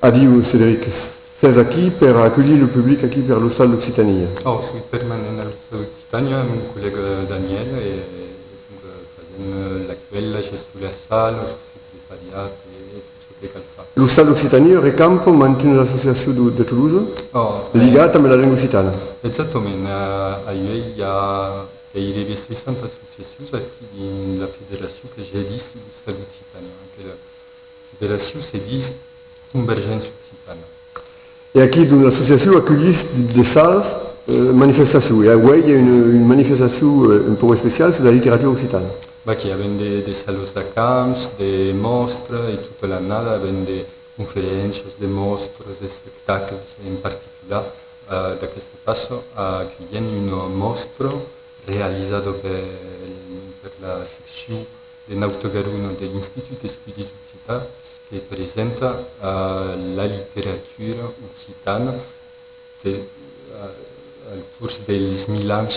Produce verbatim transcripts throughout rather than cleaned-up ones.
Adiu, Cédric. Sès aquí per aculhir lo public aquí per l'Ostal d'Occitània. Oh, soi permanent a l'Ostal d'Occitània amb mon collèga Daniel e, e donc, eh, fasèm, eh, l'acuèlh, la gestion de la sala, lo secretariat e, e tot çò que cal far. L'Ostal d'Occitània recampa mantunas associacions de, de Tolosa, oh, ligat amb la lenga occitana. Exactament. Eh, a uèi i a gaireben seissanta associacions aquí dins la federacion que gèrís l'Ostal d'Occitània, que la federacion se ditz Convergéncia Occitana. E aquí, donc, l'associacion aculhís de salas, eh, manifestacions. E auèi i a una, una manifestacion, eh, un pauc especiala sus la literatura occitana. Vaquí, avèm de, de salas d'acamps, de mòstras, e tota l'annada avèm de conferéncias, de mòstras, d'espectacles, en particular, eh, d'aquesta passa, eh, aculhèm una mòstra realizada per, per la seccion de Nauta Garona de l'Institut d'Estudis Occitans, que presenta, eh, la literatura occitana de, eh, al cors dels mil ans,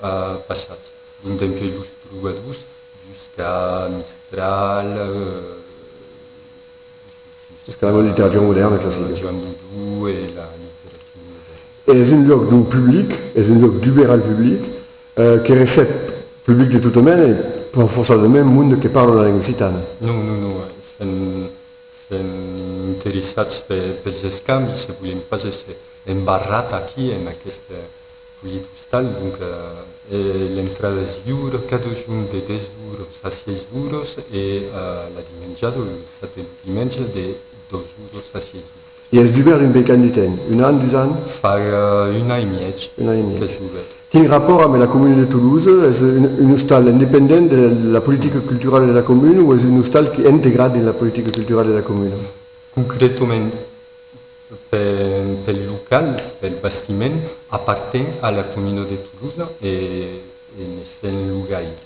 eh, passats. Donc, dempuèi los trobadors jusqu'a Mistral, eh, jusqu'a la literatura modèrna classica. Joan Bodon e la literatura modèrna. Es un luòc, donc, public, es un luòc dubèrt al public, eh, que recep public de tota mena e, pas forçadament, monde que parla la lenga occitana. Non, non, non, eh, sèm, sèm interessats pe-, pels escambis e volèm pas èsser embarrats aquí en aqueste polit ostal, donc, eh, e l'entrada es liura, cada jorn de dètz oras a sièis oras e, eh, la dimenjada, lo dissabte e lo dimenge, de dos oras a sièis oras. E es dubèrt dempuèi quant de temps? Un an, dus ans? Fa, eh, un an e mièg. Un an e mièg. Qu'es dubèrt. Quin rapòrt amb la comuna de Tolosa? Es un, un ostal independent de la politica culturala de la comuna o es un ostal qu'es integrat dins la politica culturala de la comuna? Concretament, pel, pel local, pel bastiment, aparten a la comuna de Tolosa e, e ne sèm lo gaire.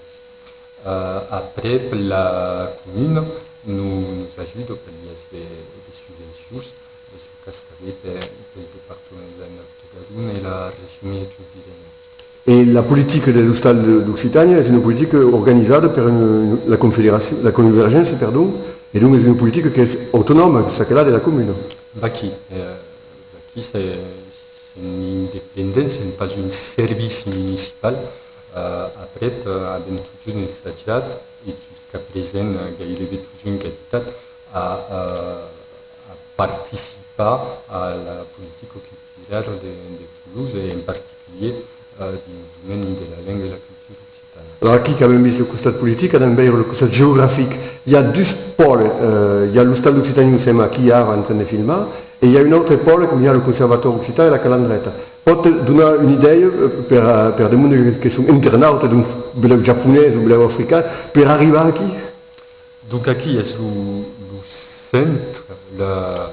Eh, aprèp, la comuna nos, nos ajuda per mièg de, de subvencions, es lo cas tanben per, pel departament de la Nauta Garona e la region Mietas-Pirenèus. E la politica de l'Ostal de, d'Occitània es una politica organizada per un, la Confederacion, la Convergéncia, perdon, e donc es una politica qu'es autonòma, çaquelà de la comuna. Vaquí, eh, vaquí se, sèm independents, sèm pas un servici municipal. Eh, aprèp, eh, avèm totjorn ensajat, e jusqu'a present, eh, gaireben totjorn qu'a evitat, a, a, a participar a la politica culturala de, de Tolosa, e en particulièr, eh, dins lo domeni de la lenga e la cultura occitana. Alòrs, aquí qu'avèm vist lo costat politic, anem veire lo costat geografic. I a dus pòles, eh, i a l'Ostal d'Occitània ont sèm aquí ara en train de filmar, e i a un autre pòle, coma i a lo Conservatòri Occitan e la Calandreta. Pòt donar una idèia, eh, per, eh, per de monde que, que son internautas, donc, belèu japonés o belèu africans, per arribar aquí? Donc aquí es lo, lo centre, la,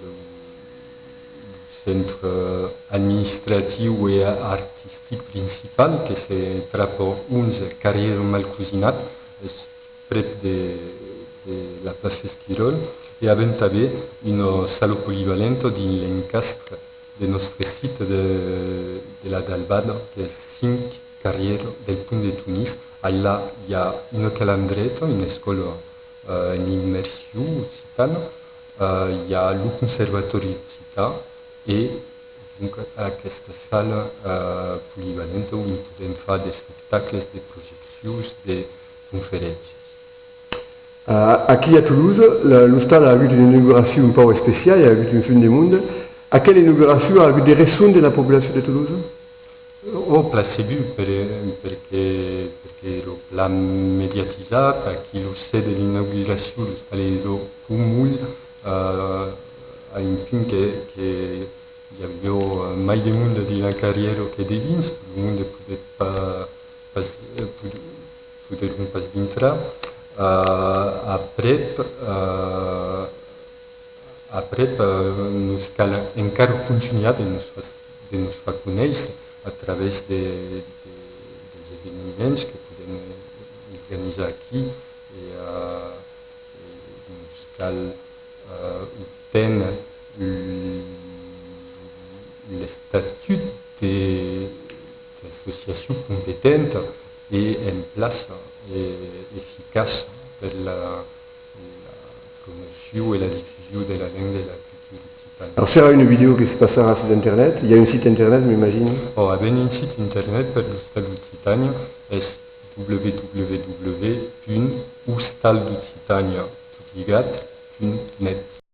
lo, lo centre administratiu e artistic principal que se trapa onze carrièra Malcosinat, es prèp de, de la plaça Esquiròl, e avèm tanben una sala polivalenta dins l'encastre de nòstre site de, de la Dalvada, qu'es cinc carrièra del Pont de Tonís. Ailà i a una calandreta, una escòla, eh, en immersion occitana, eh, i a lo Conservatòri Occitan e, donc, aquesta sala, eh, polivalenta ont podèm far d'espectacles, de projeccions, de conferéncias. Eh, aquí a Tolosa, la, l'ostal a agut una inauguracion un pauc especiala, i a agut un fum de monde. Aquela inauguracion a agut de resson de la populacion de Tolosa? Ò, plan segur, per, perque, perque èra plan mediatizat, aquí lo ser de l'inauguracion, l'ostal èra coma, eh, a un punt que, que i aviá, eh, mai de monde dins la carrièra que dedins, lo monde podèt pas, pas, eh, pod-, podèron pas dintrar. Eh, aprèp, eh, aprèp, eh, nos cal encara contunhar de nos fa-, de nos far conéisser a travèrs de, de, dels eveniments que podèm organizar aquí e, eh, e nos cal, eh, obténer l-, l'estatut de, d'associacion competenta e en plaça e eficaça per la, la promocion e la difusion de la lenga e la cultura. Alors, serà una vidèo que se passarà sus internet. I a un sit internet, m'imagini. Ò, avèm un sit internet per l'Ostal d'Occitània, es w w w punt ostal d'occitània tot ligat punt net.